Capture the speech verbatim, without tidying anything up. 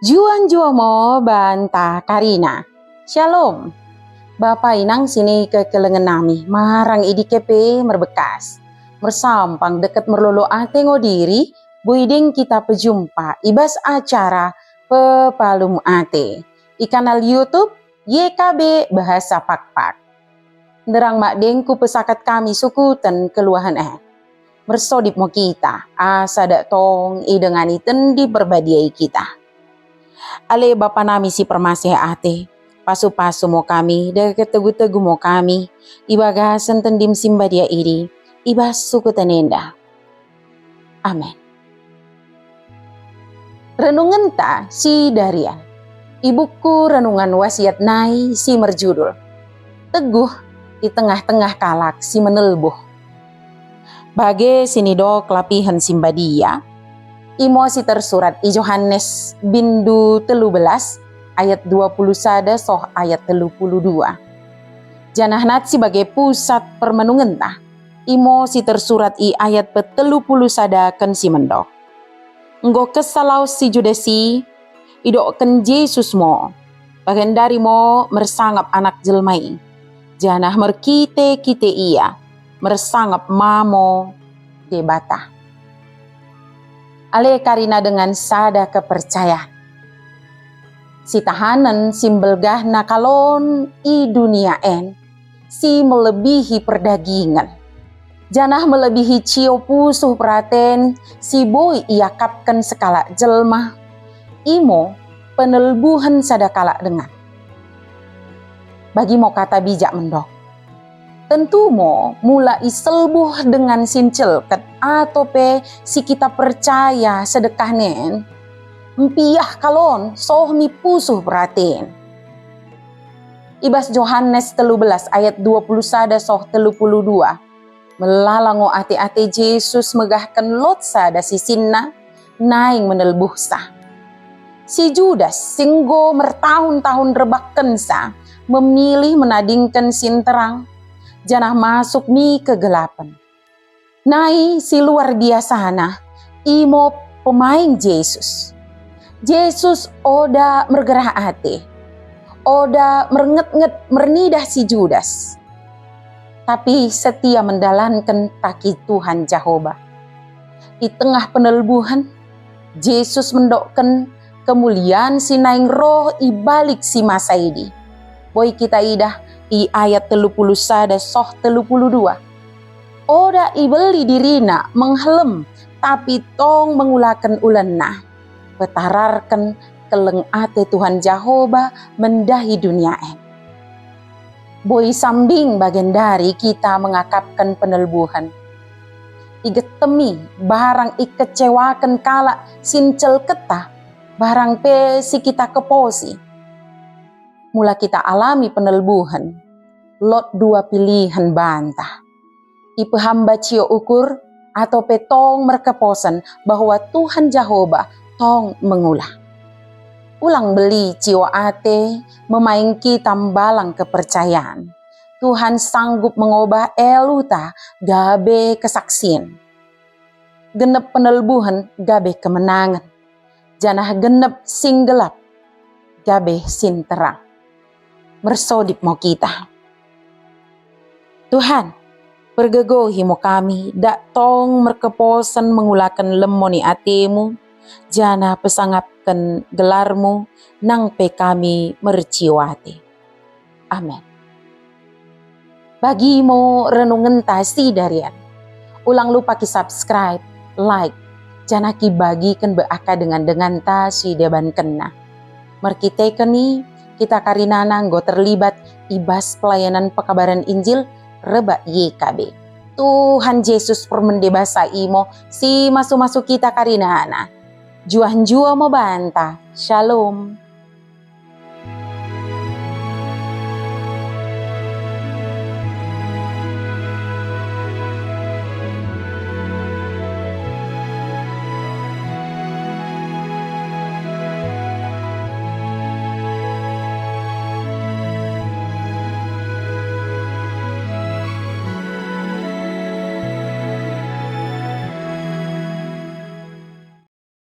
Njuah-njuah mo banta karina. Shalom. Bapa inang sini kekelengen nami, marang i dike pe merbekas. Mersampang deket merlolo ate ngo diri, boi deng kita pejumpa i bas acara Pepalum Ate i kanal YouTube Y K B Bahasa Pakpak. Nderang mak deng kupesakat kami sukuten keluahen e. Mersodip mo kita, asa dak tong idengani Tendi Perbadia i kita. Ale Bapa nami si permaseh ate, pasu-pasu mo kami, dage tegu-tegu mo kami, i bagasen Tendim si mbadia idi, i bas sukuten enda. Amen. Renungenta si darian i buku Renungan Wasiat nai si merjudul Teguh i Tengah-tengah Kalak si Menelbuh. Bage sinido kelapihen si mbadia, imo si tersurat i Johanes bindu telu belas ayat dua puluh sada soh ayat telu puluh dua. Janah nat si bage pusat permenungenta, imo si tersurat i ayat petelu puluh sada ken si mendok. Enggo kesah lawes si Judas i, idokken Jesus mo, bagendari mo mersangap Anak Jelma i, janah merkite-kite ia mersangap mamo Dibata. Ale karina dengan sada kepercayan. Sitahanen si mbelgahna kalon i dunia en, si melebihi perdagingen, janah melebihi cio pusuh peraten si boi iakapken sekalak jelma, imo penelbuhen sada kalak dengan. Bagi mo kata bijak mendok. Tentu mo mula iselbuh dengan si ncelket ato pe si kita percaya sedekah nen, mpiah kalon soh mi pusuh peraten. I bas Johanes telu belas ayat dua puluh sada soh telu puluh dua, melala ngo ate-ate Jesus megahken lot sada sisinna naing menelbuhsa. Si Judas si enggo mertahun-tahun rebakkensa memilih menadingken si nterang, janah masuk mi kegelapen. Nai si luar biasana, imo pemaing Jesus. Jesus oda mergerah ate, oda merenget-nget mernidah si Judas, tapi setia mendalanken taki Tuhan Jehoba. I tengah penelbuhen, Jesus mendokken kemulian si naing roh i balik si masa idi. Boi kita idah i ayat telu puluh sada soh telu puluh dua. Oda ibeli dirina menghelem, tapi tong mengulaken ulenna, petararken keleng ate Tuhan Jehoba mendahi dunia en. Boi sambing bagendari kita mengakapken penelbuhen. Igetemi barang ikecewaken kalak si ncelketa, barang pe si kita keposi. Mula kita alami penelbuhen, lot dua pilihen banta. Ipehamba cio ukur, ato pe tong merkeposen bahwa Tuhan Jehoba tong mengula. Ulang beli cio ate memaing kita mbalang kepercayan. Tuhan sanggup mengobah eluta gabe kesaksin. Genep penelbuhen gabe kemenangen, janah genep sing gelap gabe sin terang. Mersodip mo kita. Tuhan, pergegohi mo kami, dak tong merkeposen mengulaken lemoni atemu, janah pesangapken gelarmu, nang pe kami mercio ate. Amen. Bagi mo renungenta si darian. Ulang lupa ki subscribe, like, janah ki bagiken be aka dengan-denganta si debankenna. Merkiteken i, kita karinana enggo terlibat i bas pelayanan pekabaren Injil rebak Y K B. Tuhan Jesus permende basa imo si masu-masu kita karinana. Juah-njuah mo banta. Shalom.